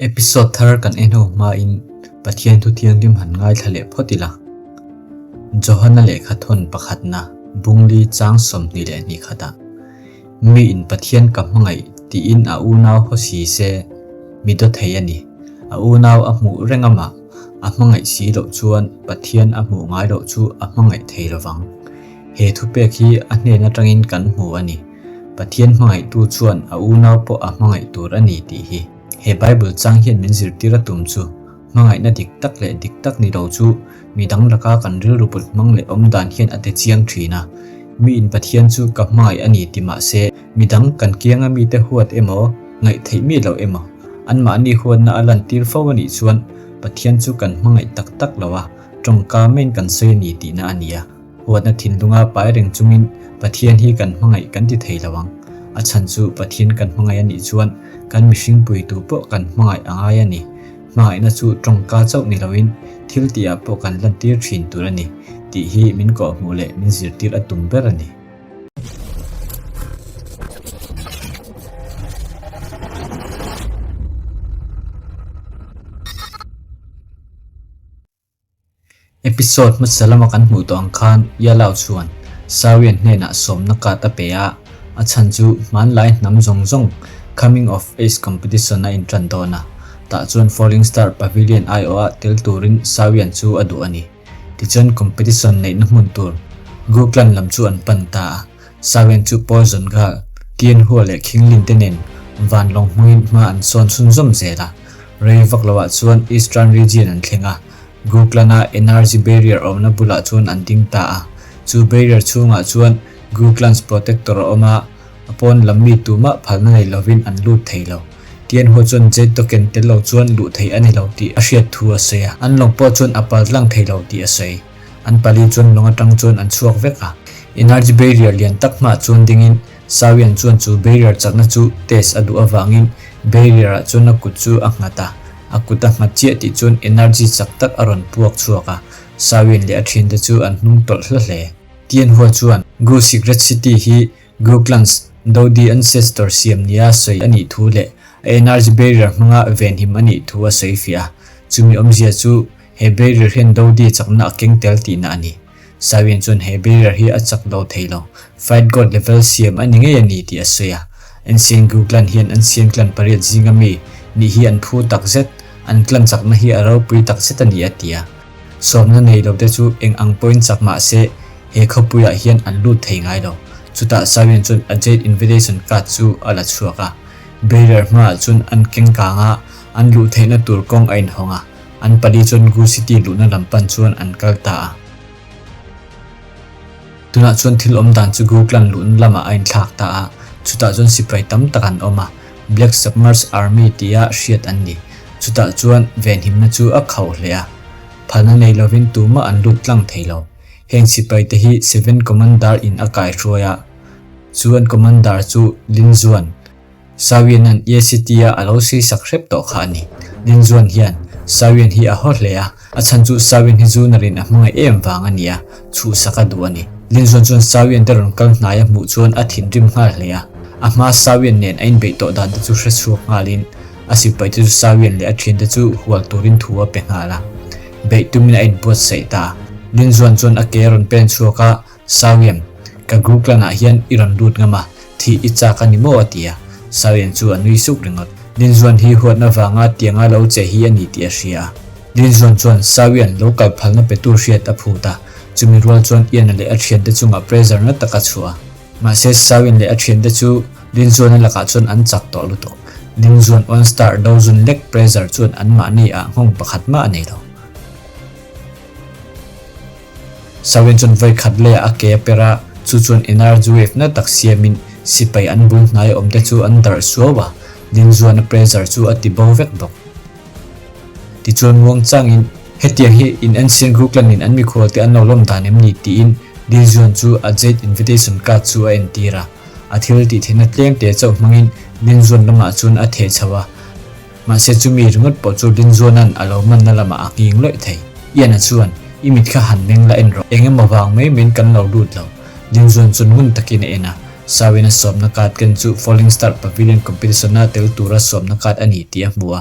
Episode thar kan en ho hmain Pathian thu thianghlim han ngaithla leh phawt ila. Johana lehkha thawn pakhatna Bungli chang 22 khatah, Miin Pathian ka hmangaih tiin a unau haw si se, mi daw thei a ni. A unau a hmuh reng amah a hmangaih si loh chuan Pathian a hmuh ngai loh chu a hmangaih thei lovang. He thupek hi a hnen atangin kan hmu a ni. Pathian hmangaihtu chuan a unau pawh a hmangaih tur a ni tih hi. He Bible chang hian min zirtir a tum chu, hmangaihna dik tak leh dik tak ni lo chu mi dang laka kan rilru put hmang leh awm dan hian a ti chiang thin a. Miin Pathian chu ka hmangaih a ni ti mah se, mi dang kan kianga mite huat emaw, ngaih theih mi loh emaw, anmahni huatna a lantir fo a nih chuan Pathian chu kan hmangaih tak tak lo a, tawngka maiin kan sawi a ni tihna a ni a. Huatna thinlunga pai reng chungin Pathian hi kan hmangaih kan ti thei lo ang. A chhan chu Pathian kan hmangaih a nih chuan kan mihring puitu pawh kan hmangaih a ngai a ni. Hmangaihna chu tawngka chauh ni loin thil tihah pawh kan lantir thin tur a ni tih hi min kawhhmuh leh min zirtir a tum ber a ni. Episode hmasa lama kan hmuh tawh ang khan Yalau chuan Sawian hnenah sawmna card a pe a, a chhan chu hmanlai hnam zawng zawng Coming of Age competition a intan dawn a, tah chuan Falling Star Pavilion aiawha tel turin Sawian chu a duh a ni. Tichuan competition neihna hmun tur Guklan lam chu an pan ta a, Sawian chu Poison Girl, Tianhua leh Khinglin te nen vanlawng hmangin hma an sawn chhunzawm zel a, rei vak loah chuan Eastern Region an thleng a, Guklan-a energy barrier awmna bulah chuan an ding ta a. Chu barrier chhungah chuan Guklan's protector a awm a, a pawn lam mi tumah phalna nei lovin an lut thei lo. Tianhua chuan Jade token tel lo chuan luh theih a ni lo tih a hriat thu a sawi a, an lawng pawh chuan a pal tlang thei lo tih a sawi. An pali chuan lawng atang chuan an chhuak vek a. Energy barrier lian tak hmaah chuan dingin Sawian chuan chu barrier chakna chu test a duh avangin barrier ah chuan a kut chu a nghat a, a kut a nghat chiah tih chuan energy chak tak a rawn puak chhuak a, Sawian leh a thiante chu an hnung tawlh hla hle. Tianhua chuan Gu Secret City hi Gu Clans Dodi ancestor siam nia sawi a nih thu leh a energy barrier hmanga venhim a nih thu a sawi fiah a, chumi awmzia chu he barrier hian Dodi chakna a keng tel tihna a ni. Sawian chuan he barrier hi a chak lo thei lo, Fight God level siam a ni ngei a ni tih a sawi a. Ancient Gu clan hian Ancient clan pariat zinga mi nih hi an phu tak zet, an clan chakna hi a ropui tak zet a ni a ti a. Sawmna nei lo te chu eng ang pawhin chak mah se he khawpuiah hian an lut thei ngai lo. Chutah Sawian chuan a Jade Invitation card chu a la chhuak a. Barrier hmaah chuan an keng kang a, an luh theihna tur kawng a inhawng a. An pali chuan Gu City luhna lam pan chuan an kal ta a. Tunah chuan thil awm dan chu Gu clan luhna lamah a inthlak ta a, chutah chuan sipai tam tak an awm a, Black Submerged Army tia hriat an ni. Chutah chuan venhimna chu a khauh hle a, phalna nei lovin tumah an lut tlang thei lo. Heng sipai te hi Seven Commander in a kaihruai a, chu an Commander chu Lin Zuan, Sawianan EACT-a a lo sisak hrep tawh kha a ni. Linzuan hian Sawian hi a haw hle a, a chhan chu Sawian hi Zunarin a hmangaih em vang a ni a, chhuhsak a duh a ni. Linzuan chuan Sawian te rawn kal hnai a hmuh chuan a thinrim nghal hle a, a hma Sawian nen a inbeih tawh dan te chu hre chhuak nghalin a sipai te chu Sawian leh a thiante chu hual turin thu a pe nghal a. Beih tumin a inbuatsaih ta a. Linzuan chuan a ke a rawn pen chhuak a, Sawian, ka group clan ah hian i rawn lut ngam a, thih i chak a ni maw a ti a. Sawian chu a nui suk ringawt. Linzuan hi huatna vanga tianga lo che hi a ni tih a hria a. Linzuan chuan Sawian lo kal phalna petu hriat a phut a, chumi rual chuan Ian-a leh a thiante chungah pressure na tak a chhuah a. Mahse Sawian leh a thiante chu Linzuan-a lakah chuan an chak tawh lutuk. Linzuan one star dozun lek pressure chuan anmahni ah nghawng pakhat mah a nei lo. Sawian chuan vawi khat leiah a ke a per a, chu chuan energy wave na tak siamin sipai an bul hnai awm te chu an darh suau a, Linzuana pressure chu a ti bo vek bawk. Tichuan muang changin, Hetiang hi in ancient Greek lamin an mikhual te an lo lawm dan em ni? tiin Linzuan chu a jade invitation card chu a entir a, a thil tih theihna tlem te chauh hmangin Linzuan lamah chuan a theh chho a. Mahse chumi ringawt pawh chu Rinzuana'n a lo manna lamah a nghing lawih thei. Ian-a chuan, I mit kha han meng la en rawh. Eng emaw vang mai maiin kan lo lut lo. Rinzuan chuan ngun takin a en a. Sawina sawmna card ken chu Falling Star Pavilion Competition-a tel tura sawmna card a ni tih a hmu a.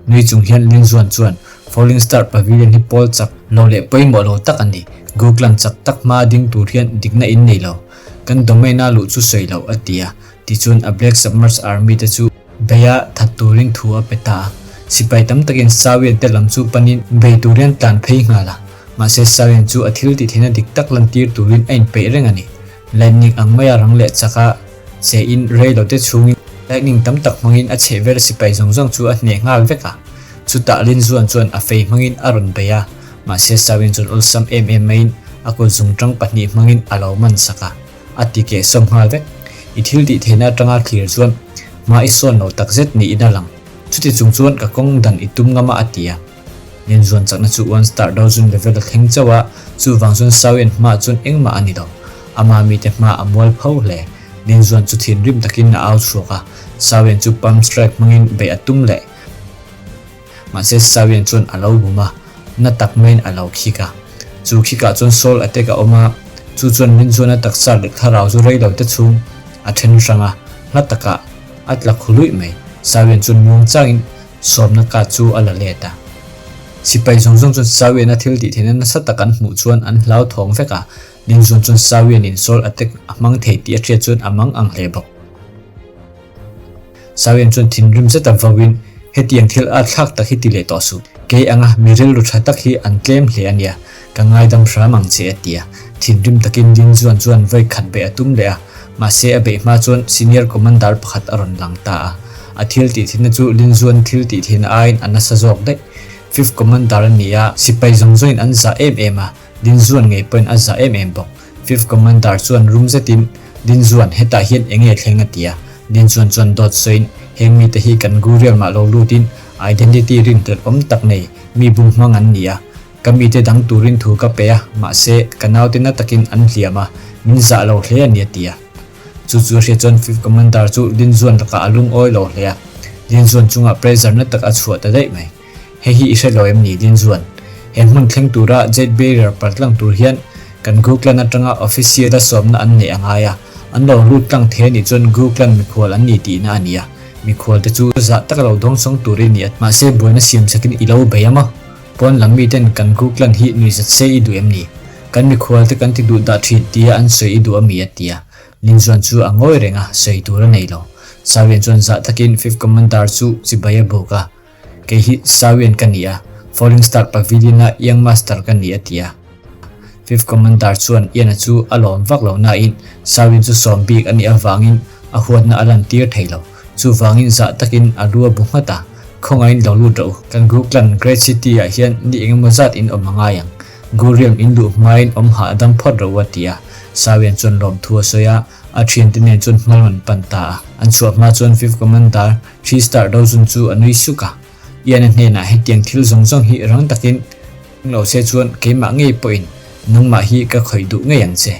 Nui chung hian Lin Zuan chuan, Falling Star Pavilion hi pawl chak lo leh pawimawh lo tak a ni. Guklan chak tak hmaa ding tur hian dikna in nei lo. Kan domain-a luh chu sawi loh, a ti a. Tichuan a Black Submerged Army te chu beia that turin thu a pe ta a. Sipai tam takin Sawian te lam chu panin bei turin an tlan phei nghal a. Mahse Sawian chu a thil tih theihna dik tak lantir turin a inpeih reng a ni. Lightning ang maia rang leh chaka che in rei lo te chhungin lightning tam tak hmangin a chheh vel sipai zawng zawng chu a hneh nghal vek a. Chutah Lin Zuan chuan a fei hmangin a rawn bei a, mahse Sawian chuan awlsam em em maiin a kut zungtang pahnih hmangin a lo man sak a. A ti keh sawm nghal vek. I thil tih theihna atanga thlir chuan hma i sawn lo tak zet niin a lang. Chuti chung chuan ka kawng dan i tum ngam a a ti a. Lenzuan chakna chu one star dozen level a thleng chauh a, chuvang chuan Sawian hmaah chuan engmah a ni lo. Ama mite hma a mual pho hle. Lenzuan chu thinrim takin a au chhuak a, Sawian chu palm strike hmangin beih a tum leh. Mahse Sawian chuan a lo bum a, na tak maiin a lo khik a. Chu khikah chuan Saul a tek a awm a, chu chuan Rinzuana taksa leh thlarau chu rei lo te chhung a then hrang a, hla takah a tla khu luih mai. Sawian chuan muang changin sawmna kat chu a la let a. Sipai zawng zawng chuan Sawiana thil tih theihna nasa tak an hmuh chuan an hlauthawng vek a, Rinzuan chuan Sawianin Saul a tek a hmang thei tih a hriat chuan a mang ang hle bawk. Sawian chuan thinrim zet a vauin, Hetiang thil a thlak tak hi ti leh tawh suh. Kei anga mi rilru tha tak hi an tlem hle a nia, ka ngaidam hram ang che a ti a. Thinrim takin Lin Zuan chuan vawi khat beih a tum leh a, mahse a beih hma chuan Senior Commander pakhat a rawn lang ta a. A thil tih thinna chu Lin Zuan thil tih thinna aiin a nasa zawk daih. Fifth Commander a ni a, sipai zawng zawngin an zah em em a, Lin Zuan ngei pawhin a zah em em bawk. Fifth Commander chuan rum zetin, Lin Zuan, hetah hian eng nge thleng a ti a. Lin Zuan chuan dawt sawiin, Heng mite hi kan Gurial mah lo lutin identity rinhlelh awm tak nei mi bum hmang an ni a. Ka mite dang turin thu ka pe a, mahse, ka naute na takin an hliam a, min zah lo hle a ni a ti a. Chu chu a hriat chuan Fifth Commander chu Lin Zuan lakah a lungawi lo hle a. Lin Zuan chungah pressure na tak a chhuah ta daih mai. Hei hi i hre lo em ni Lin Zuan? He hmun thleng tura Jade Barrier paltlang tur hian kan Gu Clan atanga official-a sawmna an neih a ngai a, an lo lut tlang thei a nih chuan Gu Clan mikhual an ni tihna a ni a, mikhual te chu zah taka lo dawngsawng tur i ni a, mahse buaina siam sakin i lo bei a maw? Pawn lam miten kan Gu Clan hi nuihzat se i duh em ni? Kan mikhual te kan ti duh dah thin tia an sawi i duh a mi a ti a, Lin Zuan chu a ngawi reng a, sawi tur a nei lo. Sawian chuan zah takin Fifth Commander chu chibai a buk a. Kei hi Sawian ka ni a, Falling Star Pavilion-a Young Master ka ni a ti a. Fifth Commander chuan Ian-a chu a lawm vak lo nain Sawian chu sawm bik a nih avangin a huatna a lantir thei lo. Chuvangin zah takin a lu a bu nghat a, Khawngaiin lo lut rawh u. Kan Guklan Great City-ah hian ni engemaw zat in awm a ngai ang. Guriam in luh hmain awm hahdam phawt rawh u a ti a. Sawian chuan lawmthu a sawi a, a thiante nen chuan hmal an pan ta a. An chhuah hma chuan Fifth Commander Three Star Dozun chu a nui suk a, Ian-a hnenah hetiang thil zawng zawng hi rang takin lo se chuan keimah ngei pawhin nangmah hi ka khawih duh ngei ang che.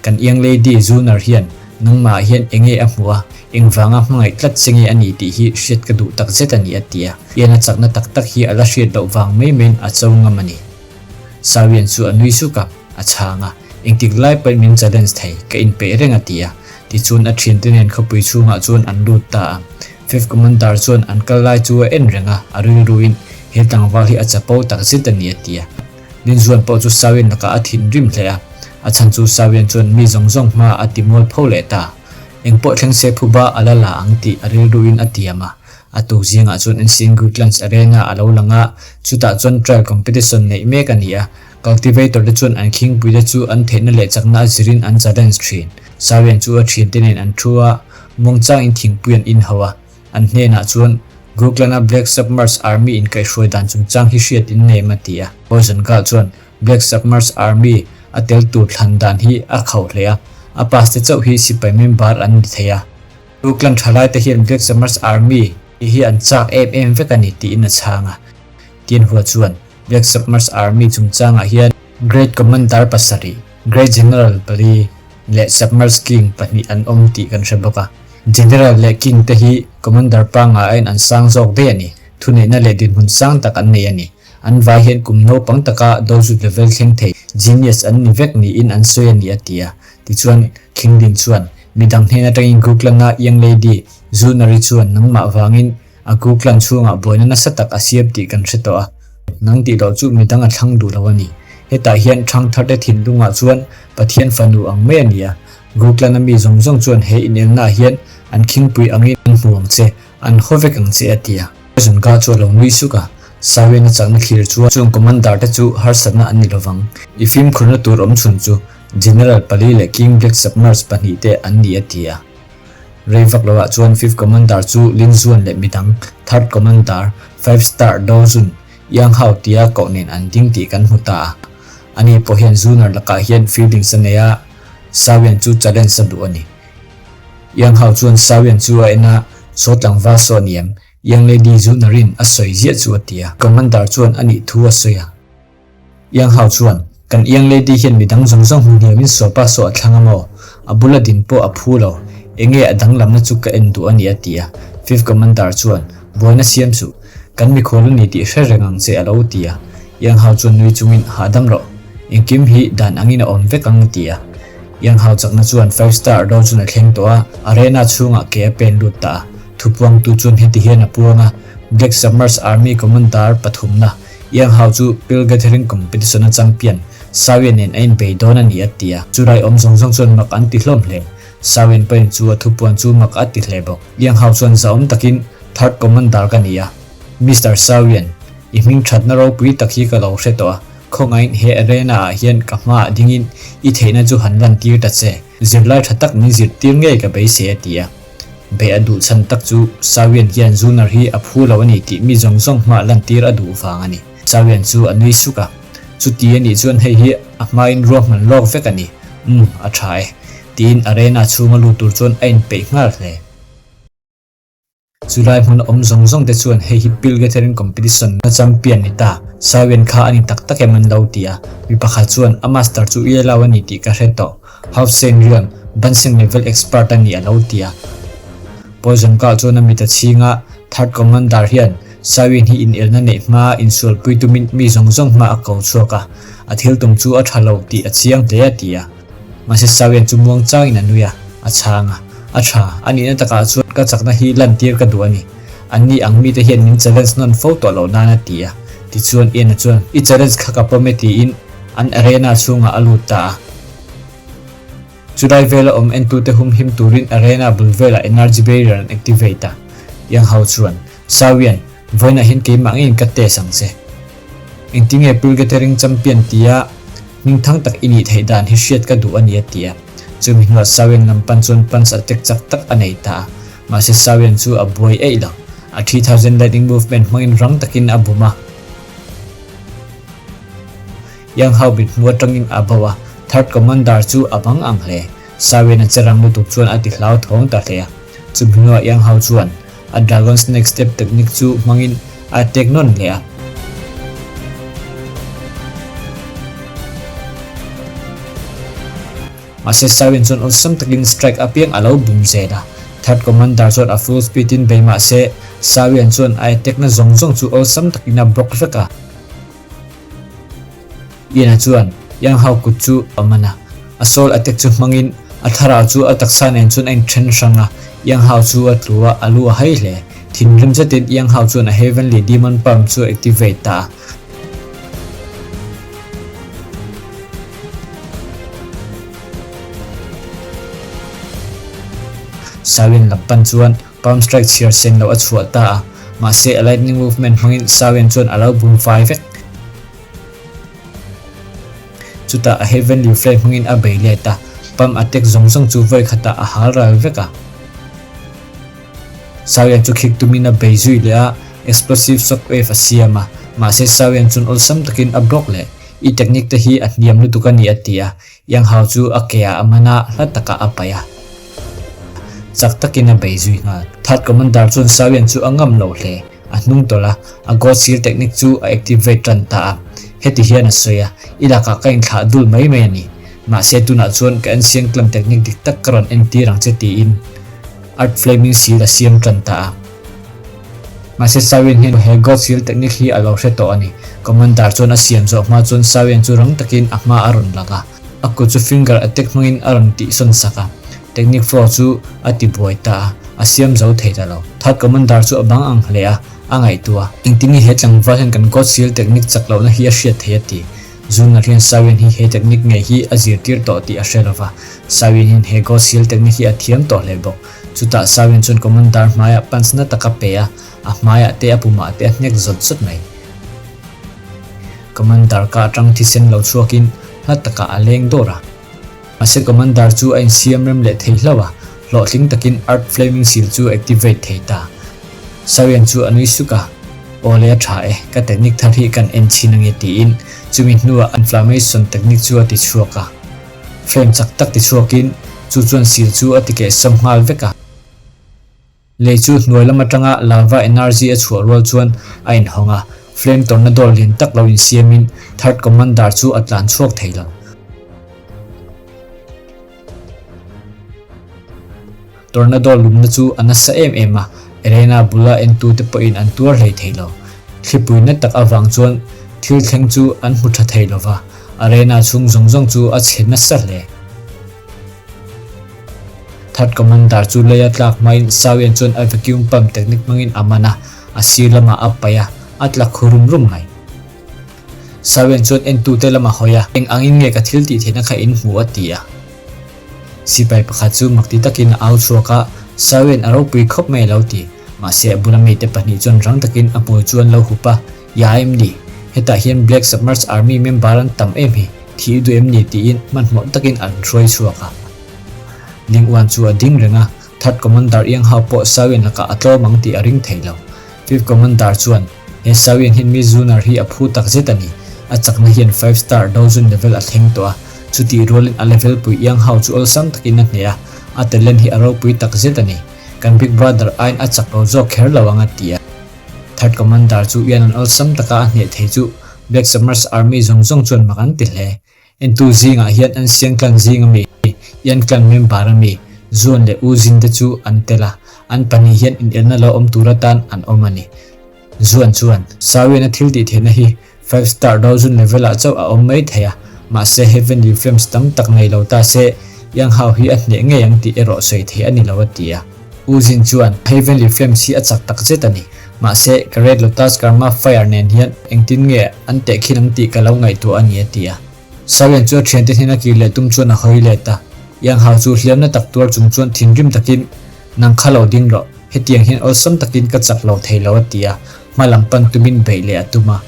Kan Young Lady Zunar hian nangmah hian enge a hmuh a, engvanga hmangaih tlat che nge a ni tih hi hriat ka duh tak zet a ni a ti a. Ian-a chakna tak tak hi a la hriat loh vang mai maiin a cho ngam a ni. Sawian chu a nui suk a, a chhang a, Engtik lai pawhin min challenge thei, ka inpeih reng a ti a. Tichuan a thiante nen khawpui chhungah chuan an lut ta a. Fifth Commander chuan an kal lai chu a en reng a, a rilruin he tlangval hi a chapo tak zet a ni a ti a. Linzuan pawh chu Sawian lakah a thinrim hle a, a chhan chu Sawian chuan mi zawng zawng hmaah a ti mual pho leh ta. Engpawh thleng se phuba a la la ang tih a rilruin a tiam a. A tuk zingah chuan Ancient Greek Lunch Arena a lo lang a, chutah chuan trial competition neih mek a ni a. Cultivator te chuan an khingpui te chu an theihna leh chakna a zirin an challenge thin. Sawian chu a thiante nen an thu a, muangchangin thingpui an inho a. An hnenah chuan Grookland-a Black Submerged Army inkaihhruai dan chungchang hi hriat in nei em a ti a. Poison Girl chuan Black Submerged Army a tel tur thlan dan hi a khauh hle a, a pass te chauh hi sipai member an ni thei a. Grookland thalaite hian Black Submerged Army hi an chak em em vek a ni tiin a chhang a. Tianhua chuan Black Submerged Army chungchangah hian Great Commander pasarih, Great General pali leh Submerged King pahnih an awm tih kan hre bawk a. General leh King te hi Commander pangngai aiin an sang zawk daih a ni. Thuneihna leh dinhmun sang tak an nei a ni. An vai hian kum naupang taka Dozut level thleng thei genius an ni vek niin an sawi a ni a ti a. Tichuan, Khinglin chuan, Midang hnen atangin Googlana Young Lady, Zunari chuan nangmah vangin. A Ku Clan chhungah buaina nasa tak a siam tih kan hre tawh a, nang tih loh chu midang a thlang duh lo a ni. Hetah hian ṭhangtharte thinlungah chuan Pathian fanu ang mai a ni a, Ku Clan-a mi zawng zawng chuan he inelnaah hian an khingpui angin an hmu ang che, an haw vek ang che a ti a. Zunka chu a lo nui suk a, Sawian a chakna thlir chuan chung commander te chu harsatna an ni lovang. I fimkhurna tur awm chhun chu General pali leh King Black Submerge pahnihte an ni a ti a. Rei vak lovah chuan Fifth Commander chu Lin Zuan leh midang Third Commander, Five Star Do Zun, Yang Hao tia koh nen an ding tih kan hmu ta a. Ani pawh hian Zunar lakah hian feelings a nei a, Sawian chu challenge a duh a ni. Yang Hao chuan Sawian chu a en a, Saw tlangval saw a ni em? Yang Lady Zunarin a sawi ziah chu a ti a. Commander chuan a nih thu a sawi a. Yang Hao chuan, Kan Yang Lady hian midang zawng zawng hmu hniamin sawpa saw a thlang a maw? A bula din pawh a phu lo. Enge a danglamna chu ka en duh a ni a ti a. Fifth Commander chuan, Buaina siam suh. Kan mikhual a ni tih hre reng ang che a lo ti a. Yang Hao chuan nui chungin, Hahdam rawh. Engkim hi dan angin a awm vek ang a ti a. Yang Hao chakna chuan Five Star ro chuan a thleng tawh a, arena chhungah ke a pen lut ta a. Thupuangtu chuan heti hian a puang a, Black Submerged Army Commander pathumna, Yang Hao chu Pill Gathering Competition a champion, Sawian nen a inbei dawn a ni a ti a. Chulai awm zawng zawng chuan mak an ti hlawm hle. Sawian pawhin chu a thupuan chu mak a ti hle bawk. Yang Hao chuan zahawm takin Third Commander ka ni a, Mister Sawian, i hming thatna ropui tak hi ka lo hre tawh a, khawngaihin he arena ah hian ka hmaah dingin i theihna chu han lantir ta che, zirlai tha tak min zirtir ngei ka beisei a ti a. Beih a duh chhan tak chu Sawian hian Zunar hi a phu lo a ni tih mi zawng zawng hmaah lantir a duh vang a ni. Sawian chu a nui suk a, Chuti a nih chuan hei hi a hmain ruahman lawk vek a ni. Umm, a tha e. Tiin arena chhunga lut tur chuan a inpeih nghal hle. Chulai hmun a awm zawng zawng te chuan hei hi Pill Gathering Competition na champion ni ta, Sawian kha a ni tak tak em an lo ti a. Mi pakhat chuan a master chu i allow a ni tih ka hre tawh. Half Saint Rion, Bunsen level expert a ni a lo ti a. Poison kah chuan a mit a chhing a, Third Commander hian Sawin hi inelna neih hma insualpui tumin mi zawng zawng hma a ko chhuak a, a thil tum chu a tha lo tih a chiang hle a ti a. Mahse Sawin chu muang changin a nui a, a chhang a, A tha, a nihna takah chuan ka chakna hi lantir ka duh a ni. Anni ang mite hian min challenge nawn fo tawh loh nan a ti a. Tichuan Ian-a chuan, I challenge kha ka pawm e tiin An arena chhungah a lut ta a. Chulai vela awm entute humhim turin arena bul velah energy barrier an activate a. Yang Hao chuan, Sawian, vawiinah hian keimah ngeiin ka test ang che. Engtinge Pill Gathering Champion tia hmingthang tak i nih theih dan hi hriat ka duh a ni a ti a. Chumi hnuah Sawian lam pan chuan punch attack chak tak a nei ta a. Mahse Sawian chu a buai eih lo. A 3000 lightning movement hmangin rang takin a bum a. Yang Hao mit hmu atangin a bo a, Third Commander chu a bang ang hle. Sawian a che rang lutuk chuan a ti hlauthawng ta hle a. Chumi hnuah Yang Hao chuan a Dragon Snake Step technique chu hmangin a attack nawn hle a. Mahse Sawian chuan awlsam takin strike apiang a lo bum zel a. Third Commander chuan a full speed in bei mahse Sawian chuan a attack na zawng zawng chu awlsam takin a block vek a. Ian-a chuan Yang Hao kut chu a man a, a soul attack chu hmangin a thlarau chu a taksa nen chuan a inthen hrang a, Yang Hao chu a tlu a, a lu a hai hle. Thinrim zetin Yang Hao chuan a Heavenly Demon Palm chu a activate ta a. Sawin lam pan chuan Palm strike chhiar sen loh a chhuah ta a, mahse a lightning movement hmangin Sawian chuan a lo bum fai vek. Chutah a heavenly flame hmangin a bei let a, palm attack zawng zawng chu vawi khatah a hal ral vek a. Sawian chu khik tumin a bei zui leh a, explosive shock wave a siam a, mahse Sawian chuan awlsam takin a block leh. I technique te hi a hniam lutuk a ni a ti a, Yang Hao chu a ke ah a man a, hla takah a paih a. Chak takin a bei zui nghal. Third Commander chuan Sawian chu a ngam lo hle. A hnung tawlh a, a God Seal technique chu a activate tan ta a. Heti hian a sawi a, I lakah ka inthlah dul mai mai a ni. Mahse tunah chuan ka Ancient Clan technique dik tak ka rawn entir ang che tiin Earth Flaming Seal a siam tan ta a. Mahse Sawian hian he God Seal technique hi a lo hre tawh a ni. Commander chuan a siam zawh hma chuan Sawian chu rang takin a hma a rawn lang a. A kut chu finger attack hmangin a rawn tihsawn sak a, technique flow chu a ti buai ta a. A siam zo thei ta lo. Third Commander chu a bang ang hle a, a ngaihtuah. Engtin nge he tlangval hian kan God Seal technique chak lohna hi a hriat thei a ti. Zunar hian Sawin hi he technique ngei hi a zirtir tawh tih a hre lova. Sawin hian he God Seal technique hi a thiam tawh hle bawk. Chutah Sawin chuan Commander hmaiah punch na tak a pe a, a hmaiah te a pumah te a hnek zawt zawt mai. Commander ka atang thisen lo chhuakin hla takah a leng dawr a. Mahse Commander chu a insiam rem leh thei hlauh a, hlawhtling takin Earth Flaming Seal chu a activate thei ta. Sarian chu a nui suk a, Aw le a tha e, ka technique thar hi kan en chhin ange tiin chumi hnuah Inflammation technique chu a ti chhuak a. Flame chak tak ti chhuakin chu chuan seal chu a ti kehsawm nghal vek a. Lei chu hnuai lam atanga lava energy a chhuah rual chuan a inhawng a, flame tornado lian tak lo insiamin Third Commander chu a tlan chhuak thei lo. Tornado lumna chu a nasa em em a, Elena bula entute pawhin an tuar hlei thei lo. Thlipui na tak avang chuan thil thleng chu an hmu tha thei lova, arena chhung zawng zawng chu a chhe nasa hle. Third Commander chu lei a tlak hmain Sawian chuan a vacuum pump technique hmangin a man a, a sir lamah a paih a, a tla khu rum rum mai. Sawian chuan entute lam a hawi a, Eng angin nge ka thil tih theihna kha in hmu a ti a. Sipai pakhat chu makti takin a au chhuak a, Sawian a ropui khawp mai a lo ti. Mahse a bula mite pahnih chuan rang takin a hmui chu an lo hup a, Ya em ni? Hetah hian Black Submerged Army member an tam em hi? Thih duh em ni? tiin hmanhmawh takin an hruai chhuak a. Ling Uan chu a ding reng a, Third Commander Iang Hao pawh Sawian lakah a tlawm ang tih a ring thei lo. Fifth Commander chuan, He Sawian hian mi Zunar hi a phu tak zet a ni. A chakna hian Five Star Dozun level a thleng tawh a, chutih rualin a level pui Iang Hao chu awlsam takin a hneh a, a talent hi a ropui tak zet a ni. Kan Big Brother aiin a chak lo zawk kher lo ang a ti a. Third Commander chu ian an awlsam taka a hneh thei chu Black Submerged Army zawng zawng chuan mak an ti hle. Entu zingah hian an Siang clan zing ami, Ian clan member ami, Zuan leh U Zin te chu an tel a, an pahnih hian inelna lo awm tur atan an awm a ni. Zuan chuan, Sawian a thil tih theihna hi Five Star Dozun level ah chauh a awm mai thei a, mahse Heavenly Flames tam tak nei lo ta se, Yang Hao hi a hneh ngei ang tih erawh sawi theih a ni lo a ti a. U Jin chuan, Heavenly Flames hi a chak tak zet a ni. Mahse, ka Red Lotus Karma Fire nen hian engtin nge an tehkhin ang tih ka lo ngaihtuah a ni a ti a. Sawian chu a thiante hnena kir leh tum chuan a hawi let a. Yang Hao chu hliamna tak tuar chung chuan thinrim takin, Nang kha lo ding rawh, hetiang hian awlsam takin ka chak lo thei lo a ti a, hma lam pan tumin beih leh a tum a.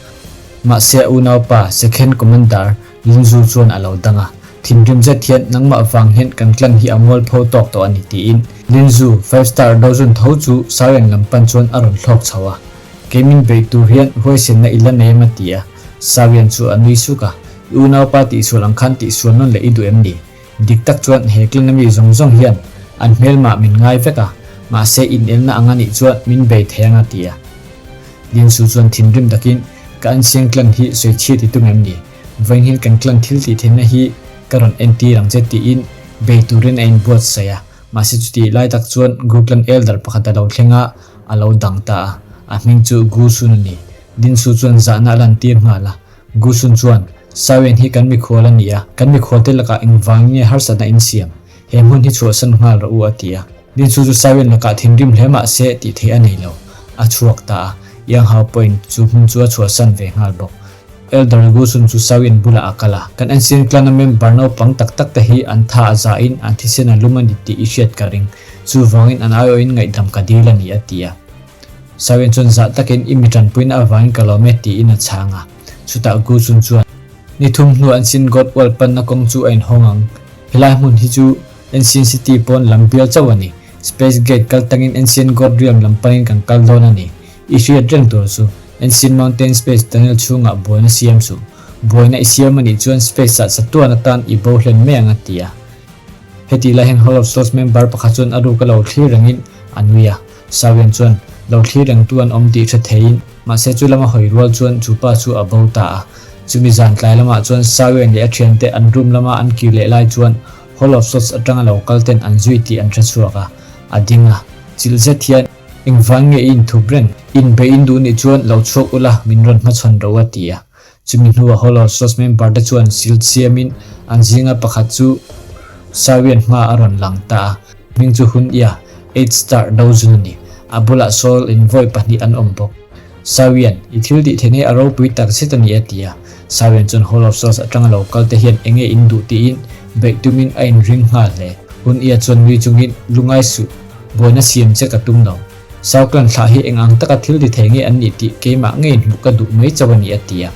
Mahse a unaupa, Second Commander, Linzu chuan a lo dang a, Thinrim zet hian nangmah vang hian kan clan hi a mualpho tawk tawh a ni tiin Linzu, Five Star Dozun tho chu Sawian lam pan chuan a rawn thlawk chho a. Kei min beih tur hian huaisenna i la nei em a ti a. Sawian chu a nui suk a, I unaupa tihsual ang khan tihsual nawn leh i duh em ni? Dik tak chuan he clan a mi zawng zawng hian an hmelmah min ngai vek a, mahse inelna ang a nih chuan min bei thei ang a ti a. Linzu chuan thinrim takin, Ka ansiang clan hi sawichhiat i tum em ni? Vawiin hian kan clan thil tih theihna hi ka rawn entir ang che tiin bei turin a inbuatsaih a, mahse chutih lai tak chuan Gu clan elder pakhat a lo thleng a, a lo dang ta a, a hming chu Gu Sun a ni. Lin Su chuan zahna a lantir nghal a, Gu Sun chuan, Sawian hi kan mikhual a ni a, kan mikhualte lakah engvangin nge harsatna in siam? He hmun hi chhuahsan nghal rawh u a ti a. Lin Su chu Sawian lakah thinrim hle mah se tih theih a nei lo, a chhuak ta a, Yang Hao pawhin chu hmun chu a chhuahsan ve nghal bawk. Elder Gusun chu Sawin bulah a kal a, Kan Ancient Clan-a member naupang tak tak te hi an tha a zahin an thisen a lum a ni tih i hriat ka ring. Chuvangin an aiawhin ngaihdam ka dil a ni, a ti a. Sawin chuan zah takin i mi tanpuina avangin ka lawm e tiin a chhang a. Chutah Gusun chuan, Ni thum hnu Ancient God World panna kawng chu a inhawng ang. Helai hmun hi chu Ancient City pawn lam bial chauh a ni. Space Gate kal tangin Ancient God Realm lam panin kan kal dawn a ni. I hriat reng tur chu, Ancient Mountain Space Tunnel chhungah buaina siam suh. Buaina i siam a nih chuan space ah chatuan atan i bo hlen mai ang a ti a. Hetih lai hian Hall of Souls member pakhat chuan a ruk a lo thlir rengin a nui a. Sawian chuan lo thlir rengtu an awm tih hre theiin mahse chu lama hawi rual chuan chu pa chu a bo ta a. Chumi zan tlai lamah chuan Sawian leh a thiante an room lama an kir leh lai chuan Hall of Souls atanga lo kal ten an zui tih an hre chhuak a. A ding a. Chilh zet hian. Engvang nge i inthup reng? Inbeih in duh nih chuan lo chhuak ula min rawn hmachhawn ro a ti a. Chumi hnuah Hall of Source member te chuan sil siamin an zinga pakhat chu Sawian hma a rawn lang ta a. Hming chu Hun Ia. 8 star Dozun a ni. A bulah Soul Envoy pahnih an awm bawk. Sawian, I thil tih theih hi a ropui tak zet a ni a ti a. Sawian chuan Hall of Souls atanga lo kal te hian enge in duh tiin beih tumin a inring nghal hle. Hun Ia chuan nui chungin, Lungai suh, buaina siam che ka tum lo. Sauklan thlah hi eng ang taka thil ti thei nge an nih tih keimah ngeiin hmuh ka duh mai chauh a ni a ti a.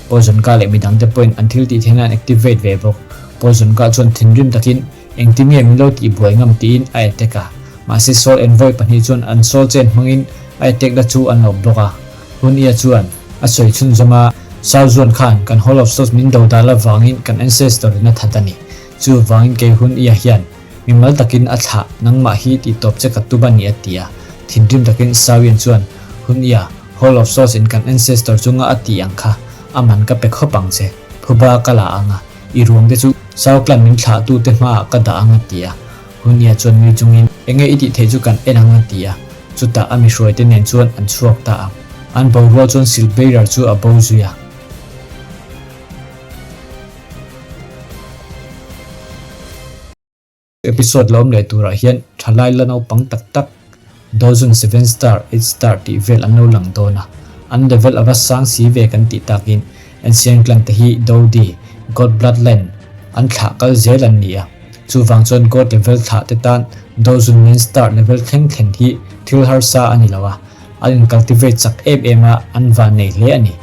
Poison Ka leh midang te pawhin an thil tih theihna an activate ve bawk. Poison Ka chuan thinrim takin, Engtin nge min lo tih buai ngam tiin a attack a. Mahse Soul Envoy pahnih chuan an Soul Chain hmangin a attack na chu an lo block a. Hun Ia chuan a sawi chhunzawm a, Sao Zuan khan kan Hall of Souls min do dal avangin kan ancestor in a that a ni. Chuvangin kei Hun Ia hian mimal takin a thlah nangmah hi tih tawp che ka tum a ni a ti a. Thinrim takin Sao Ian chuan Hun Ia, Hall of Souls in kan ancestor chunga a tih ang kha a man ka pe khawp ang che. Phuba ka la ang a. I ruang te chu Sao clan min thlah tu te hmaah ka dah ang a ti a. Hunia chuan nui chungin, Enge i tih theih chu kan en ang a ti a. Chutah a mihruai te nen chuan an chhuak ta a. An bo rual chuan Silbearer chu a bo zui a. Episode lo awm leh turah hian thalai la naupang tak tak dozen seven star, eight star tih vel an lo lang dawn a, an level ava sang si ve kan tih takin Ancient clan te hi Dodi, God Bloodline, an thlah kal zel an ni a, chuvang chuan God level thlah te tan dozen nine star level thleng thlen hi thil harsa a ni lo a, an in cultivate chak em em a, an van nei hle a ni.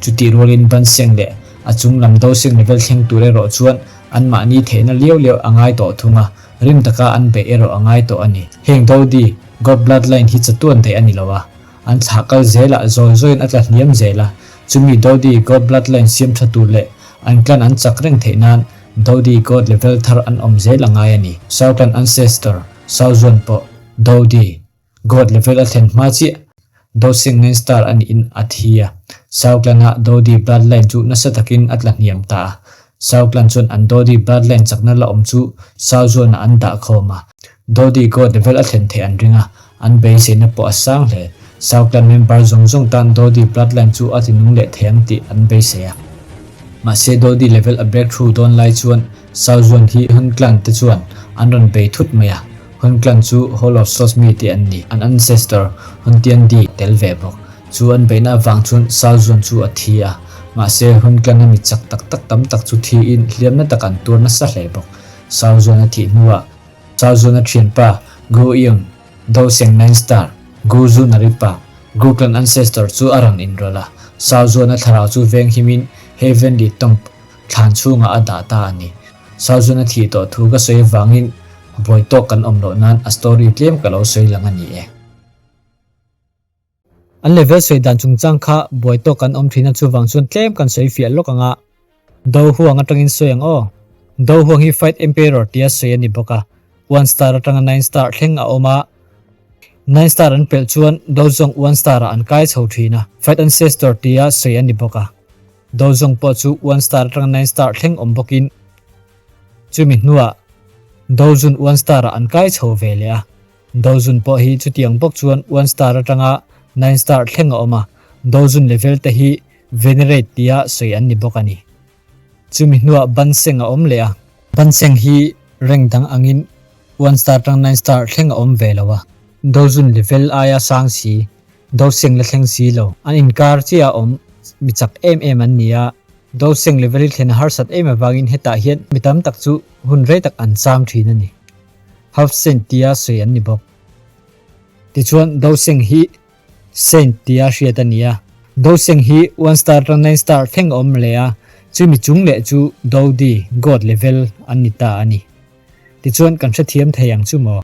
Chutih rualin Banseng leh a chung lam Doseng level thleng tur erawh chuan Anmahni theihna liau liau a ngai tawh thung a, rim taka an beih erawh a ngai tawh a ni. Heng Dodi, God Bloodline hi chatuan daih a ni lo a, an thlah kal zelah zawi zawiin a tla hniam zel a, chumi Dodi, God Bloodline siam tha tur leh an clan an chak reng theih nan Dodi, God level thar an awm zel a ngai a ni. Sau clan ancestor, Sau Zuan pawh Dodi, God level a thlen hma chiah Dosing Nine Star a niin a thi a. Sao Clan-a Dodi bloodline chu nasa takin a tla hniam ta a. Sao Clan chuan an Dodi bloodline chakna la awm chu Sao Zuan-ah an dah khawm a. Dodi God level a thlen theih an ring a, an beiseina pawh a sang hle. Sao Clan member zawng zawng tan Dodi bloodline chu a tinung leh thei ang tih an beisei a. Mahse Dodi level a breakthrough dawn lai chuan Sao Zuan hi Hun Clan te chuan an rawn bei thut mai a. Hun clan chu Hall of Souls mi te an ni. An ancestor Hun Tian Di tel ve bawk. Chu an beihna avang chuan Sao Zuan chu a thi a. Mahse Hun clan a mi chak tak tak tam tak chu thiin hliamna tak an tuar nasa hle bawk. Sao Zuan a thih hnuah Sao Zuan a thianpa Gu Yun, Do Seng Nine Star, Gu Zu Naripa, Gu clan ancestor chu a rawn inrawlh a. Sao Zuan a thlarau chu veng himin Heavenly Tomb thlan chhungah a dah ta a ni. Sao Zuan a thih tawh thu ka sawi avangin Buai tawk kan awm loh nan a story tlem ka lo sawi lang a ni e. An level sawi dan chungchang kha buai tawk kan awm thin a chuvang chuan tlem kan sawi fiah lawk ang a. Do Huang atangin sawi ang aw. Do Huang hi Fight Emperor tia sawi a ni bawk a. One star atanga nine star thleng a awm a. Nine star an pelh chuan Do Zong one star ah an kai chho thin a. Fight Ancestor tia sawi a ni bawk a. Do Zong pawh chu one star atanga nine star thleng awm bawkin Chumi hnuah Dozun one star ah an kai chho ve leh a, Dozun pawh hi chutiang bawk chuan one star atanga nine star thleng a awm a, Dozun level te hi Venerate tia sawi an ni bawk a ni. Chumi hnuah Banseng a awm leh a, Banseng hi rank dang angin one star atang nine star thleng a awm ve lo a, Dozun level aia sang si, Doseng la thleng si lo, an inkar chiah a awm mi chak em em an ni a, Doseng level hi thlen a harsat em avangin hetah hian mi tam tak chu hun rei tak an cham thin a ni. Half Saint tia sawi an ni bawk. Tichuan Doseng hi Saint tia hriat a ni a. Doseng hi one star atang nine star thleng a awm leh a, chumi chung leh chu Dodi, God level, an ni ta a ni. Tichuan kan hrethiam thei ang chu maw?